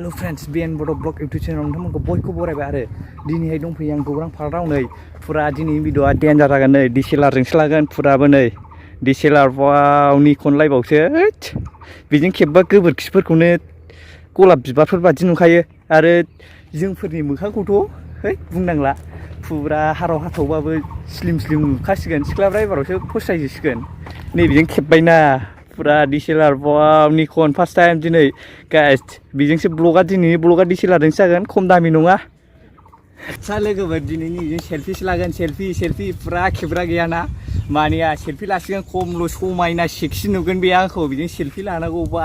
hello friends Bodo blog YouTube channel नोंथांमोनखौ बयखौ बरायबाय आरो दिनैहाय दंफैयो आं गौरां पार्कआव नै फुरा दिनै भिडिअआ डेन्जार जागोन नै DSLRजोंसो लागोन फुराबो नै DSLR वाव निकन लायबावसो बेजों खेबबा गोबोरखिफोरखौनो गलाब बिबारफोर बादि नुखायो आरो जोंफोरनि मोखांखौथ' है बुंनांला फुरा हाराव हाथावबाबो स्लिम स्लिम नुखासिगोन सिख्लाफ्रा एबारावसो फसायजोबसिगोन नै बेजों खेबबायना फुरा DSLR वाव निकन फार्स्ट टाइम दिनै गाइस बेजोंसो ब्लगा दिनैनि ब्लगा DSLRजोंसो जागोन खम दामि नङा आच्छा लोगोफोर दिनैनि जों सेलफिसो लागोन सेलफि फुरा खेबग्रा गैयाना मानिया सेलफि लासिगोन खमल' समायना सेक्सि नुगोन बे आंखौ बिजों सेलफि लानांगौबा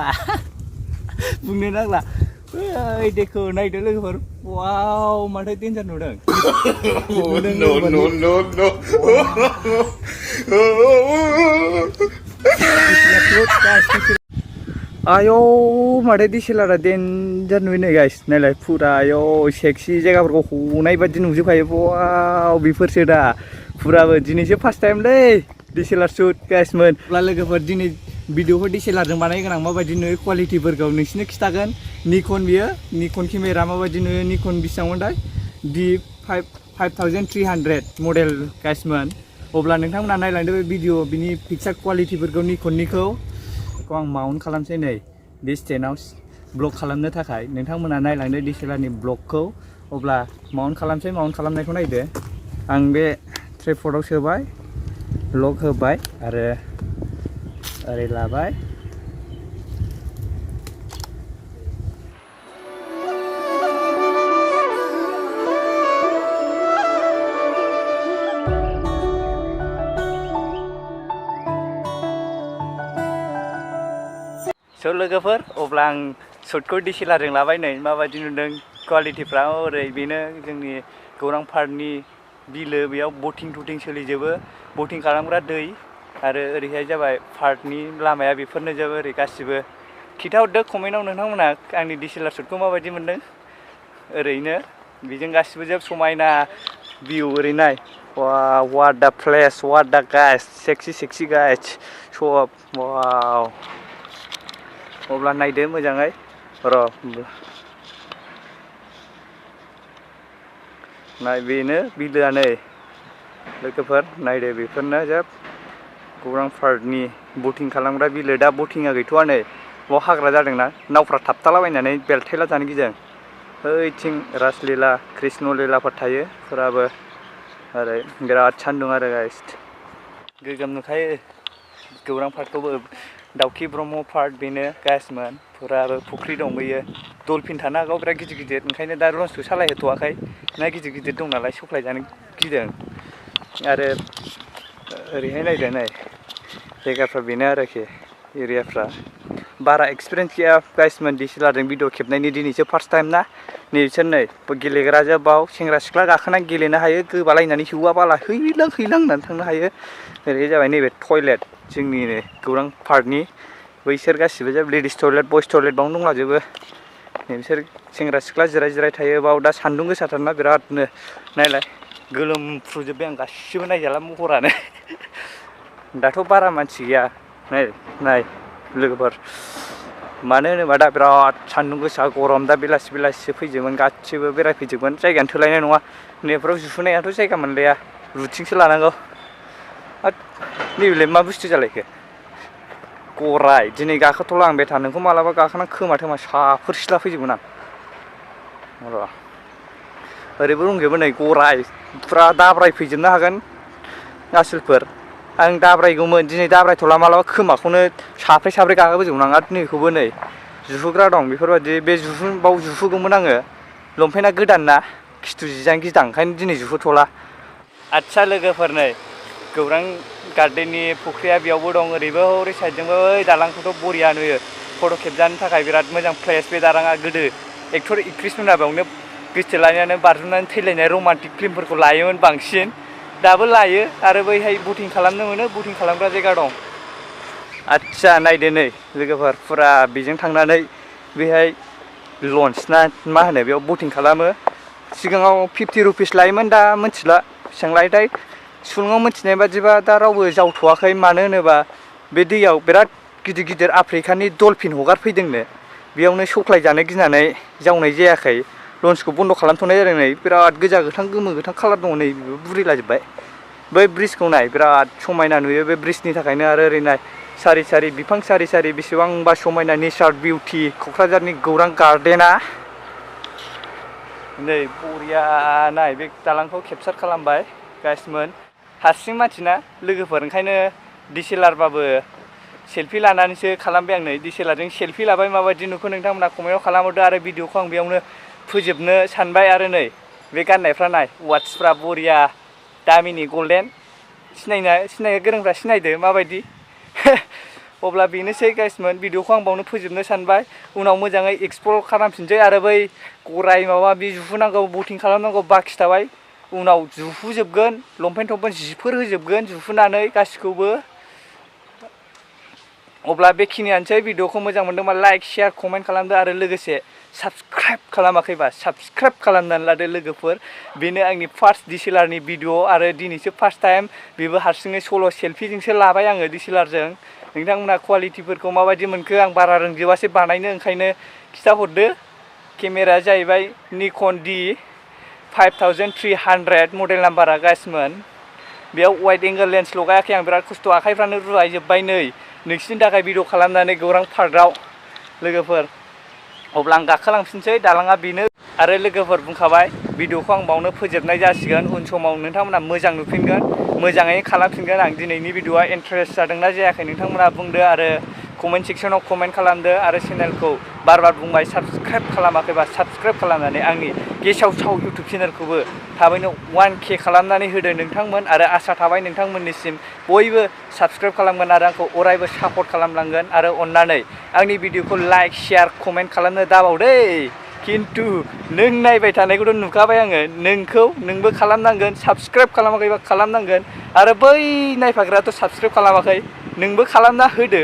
बुंनो नांला ओइ देखो नायदो लोगोफोर वाव माथो डेन्जार नुदों आयौ माथो DSLR डेन्जार नुयो नै गाइस नायलाय फुरा आयौ सेक्सि जायगाफोरखौ हनाय बादि नुजोबखायो वाव बेफोरसो दा फुराबो दिनैसो फार्स्ट टाइमलै DSLR शुट गाइसमोन अब्ला लोगोफोर दिनै भिडिअखौ DSLRजों बानायगोन आं माबायदि नुयो क्वालिटिफोरखौ नोंसिनो खिथागोन निकन बियो निकन केमेरा माबायदि नुयो निकन बेसेबांमोनथाय D5300 मडेल गाइसमोन अब्ला नोंथांमोना नायलांदो बे भिडिअ बिनि पिक्सार क्वालिटिफोरखौ निकननिखौ आं माउन्ट खालामसै नै बे स्टेन्डआव ब्लग खालामनो थाखाय नोंथांमोना नायलांदो DSLRनि ब्लगखौ अब्ला माउन्ट खालामसै माउन्ट खालामनायखौ नायदो आं बे ट्राइपडआव सोबाय लक होबाय आरो ओरै लाबाय स' लोगोफोर अब्ला आं शुटखौ DSLRजों लाबाय नै माबायदि नुदों क्वालिटिफ्रा ओरै बेनो जोंनि गौरां पार्कनि बिलो बेयाव बटिं टटिं सोलिजोबो बटिं खालामग्रा दै आरो ओरैहाय जाबाय पार्कनि लामाया बेफोरनो जोब ओरै गासिबो खिन्थाहरदो कमेन्टआव नोंथांमोना आंनि DSLR शुटखौ माबायदि मोनदों ओरैनो बेजों गासिबो जोब समायना भिउ ओरै नाय वाट दा प्लेस वाट दा गाइस सेक्सि गाइस सब वाव अब्ला नायदो मोजाङै र' नाय बेनो बिलोआ नै लोगोफोर नायदो बेफोरनो जोब गौरां पार्कनि बटिं खालामग्रा बिलो दा बटिंआ गैथ'वा नै बाव हाग्रा जादोंना नावफ्रा थाबथालाबायनानै बेलथायला जानो गिदों ओइथिं रासलीला कृष्ण लीलाफोर थायो फुराबो ओरै बिराद सान्दुं आरो गाइस गोगोम नुखायो गौरां पार्कखौबो दाउखि ब्रह्म पार्क बेनो गाइसमोन फुराबो फुख्रि दं बैयो डलफिन थानो हागौ बिराद गिदिर ओंखायनो दा लन्चखौ सालायहोथ'वाखै ना गिदिर दं नालाय सफ्लाय जानो गिदों आरो ओरैहाय नायदो नै जायगाफ्रा बेनो आरोखि एरियाफ्रा बारा एक्सपिरियेन्स गैया गाइसमोन DSLRजों भिडिअ खेबनायनि दिनैसो फार्स्ट टाइम ना नै बिसोर नै गेलेग्राजों बाव सेंग्रा सिख्ला गाखोनानै गेलेनो हायो गोबालायनानै हेवा बाला हैलां होननानै थांनो हायो ओरै जाबाय नैबे टयलेट जोंनि गौरां पार्कनि बैसोर गासिबो जाबाय लेडिस टयलेट बयस टयलेट बावनो दंलाजोबो नै बिसोर सेंग्रा सिख्ला जिराय थायो बाव दा सान्दुं गोसाथारना बिरादनो नायलाय गोलोमफ्रुजोब्बाय आं गासिबो नायजाला महरानो दाथ' बारा मानसि गैया नाय लोगोफोर मानो होनोबा दा बिराद सान्दुं गोसा गरम दा बेलासि फैजोबगोन गासिबो बेरायफैजोबगोन जायगायानो थोलायनाय नङा नैफ्राव जुहुनायाथ' जायगा मोनलाया रुथिंसो लानांगौ नैबेलाय मा बुस्थु जालायखो गराय दिनै गाखोथ'ला आं बेथा नोंखौ मालाबा गाखोना खोमा साफोर सिला फैजोबगोन आं र' ओरैबो दंजोबो नै गराय फुरा दाब्राय फैजोबनो हागोन आसोलफोर आं दाब्रायगौमोन दिनै दाब्रायथ'ला मालाबा खोमाखौनो साब्रै गाखोबोजोबगोन आं आरो नैखौबो नै जुहुग्रा दं बेफोरबायदि बे बाव जुहुगौमोन आङो लंपेन्टआ गोदान ना खिथु जिजानो गिदां ओंखायनो दिनै जुहुथ'ला आच्छा लोगोफोर नै गौरां गार्डेननि फुख्रिया बेयावबो दं ओरैबो ओरै साइडजोंबो ओइ दालांखौथ' बरिया नुयो फट' खेबजानो थाखाय बिराद मोजां प्लेस बे दालाङा गोदो एक्टर एक्ट्रिसमोना बेयावनो गोसथोलायनानै बारजुमनानै थैलायनाय रमान्टिक फिल्मफोरखौ लायोमोन बांसिन दाबो लायो आरो बैहाय बटिं खालामनो मोनो बटिं खालामग्रा जायगा दं आच्छा नायदो नै लोगोफोर फुरा बेजों थांनानै बेहाय लन्च ना मा होनो बेयाव बटिं खालामो सिगाङाव 50 रुपिस लायोमोन दा मिथिला बेसेबां लायोथाय सुलुङाव मिथिनाय बादिबा दा रावबो जावथ'वाखै मानो होनोबा बे दैयाव बिराद गिदिर आफ्रिकानि डलफिन हगारफैदोंनो बेयावनो सौख्लाय जानो गिनानै जावनाय जायाखै लन्चखौ बन्द' खालामथ'नाय जादों नै बिराद गोजा गोथां गोमो गोथां कालार दङ नै बेबो बुरिलाजोब्बाय बै ब्रिजखौ नाय बिराद समायना नुयो बे ब्रिजनि थाखायनो आरो ओरै नाय सारि सारि बिफां सारि सारि बेसेबांबा समायना नेचार बिउटि क'क्राझारनि गौरां गार्डेना नै बरिया नाय बे दालांखौ केपचार खालामबाय गाइसमोन हारसिं मानसिना लोगोफोर ओंखायनो DSLR बाबो सेल्फि लानानैसो खालामबाय आं नै DSLRजों सेल्फि लाबाय माबायदि नुखो नोंथांमोना कमेन्टआव खालामहरदो आरो भिडिअखौ आं बेयावनो फोजोबनो सानबाय आरो नै बे गाननायफ्रा नाय वाट्सफ्रा बरिया दामिनि गल्डेन सिनायनो गोरोंफ्रा सिनायदो माबायदि अब्ला बेनोसै गाइसमोन भिडिअखौ आं बावनो फोजोबनो सानबाय उनाव मोजाङै एक्सप्लर खालामफिनसै आरो बै गराय माबा बे जुहुनांगौ बटिं खालामनांगौ बाखि थाबाय उनाव जुहुजोबगोन लंपेन्ट थंपेन्ट जिफोर होजोबगोन जुहुनानै गासिखौबो अब्ला बेखिनियानोसै भिडिअखौ मोजां मोनदोंबा लाइक शेयार कमेन्ट खालामदो आरो लोगोसे साबस्क्राइब खालामाखैबा साबस्क्राइब खालामनानै लादो लोगोफोर बेनो आंनि फार्स्ट DSLRनि भिडिअ आरो दिनैसो फार्स्ट टाइम बेबो हारसिङै सल' सेल्फिजोंसो लाबाय आङो DSLRजों नोंथांमोना क्वालिटिफोरखौ माबायदि मोनखो आं बारा रोंजोबासै बानायनो ओंखायनो खिथाहरदो केमेराया जाहैबाय निकन D5300 मडेल नाम्बारा गाइसमोन बेयाव वाइड एंगल लेन्स लगायाखै आं बिराद खस्थ' आखाइफ्रानो रुवायजोब्बाय नै नोंसिनि थाखाय भिडिअ खालामनानै गौरां पार्कआव लोगोफोर अब्ला आं गाखोलांफिनसै दालाङा बेनो आरो लोगोफोर बुंखाबाय भिडिअखौ आं बावनो फोजोबनाय जासिगोन उन समाव नोंथांमोना मोजां नुफिनगोन मोजाङै खालामफिनगोन आं दिनैनि भिडिअआ इन्टारेस्ट जादोंना जायाखै नोंथांमोना बुंदो आरो कमेन्ट सेक्सनाव कमेन्ट खालामदो आरो चेनेलखौ बार बुंबाय साबस्क्राइब खालामाखैबा साबस्क्राइब खालामनानै आंनि गेसाव साव इउटुब चेनेलखौबो थाबैनो 1K खालामनानै होदो नोंथांमोन आरो आसा थाबाय नोंथांमोननिसिम बयबो साबस्क्राइब खालामगोन आरो आंखौ अरायबो सापर्ट खालामलांगोन आरो अन्नानै आंनि भिडिअखौ लाइक शेयार कमेन्ट खालामनो दाबावदै खिन्थु नों नायबाय थानायखौथ' नुखाबाय आङो नोंबो खालामनांगोन साबस्क्राइब खालामाखैबा खालामनांगोन आरो बै नायफाग्रायाथ' साबस्क्राइब खालामाखै नोंबो खालामना होदो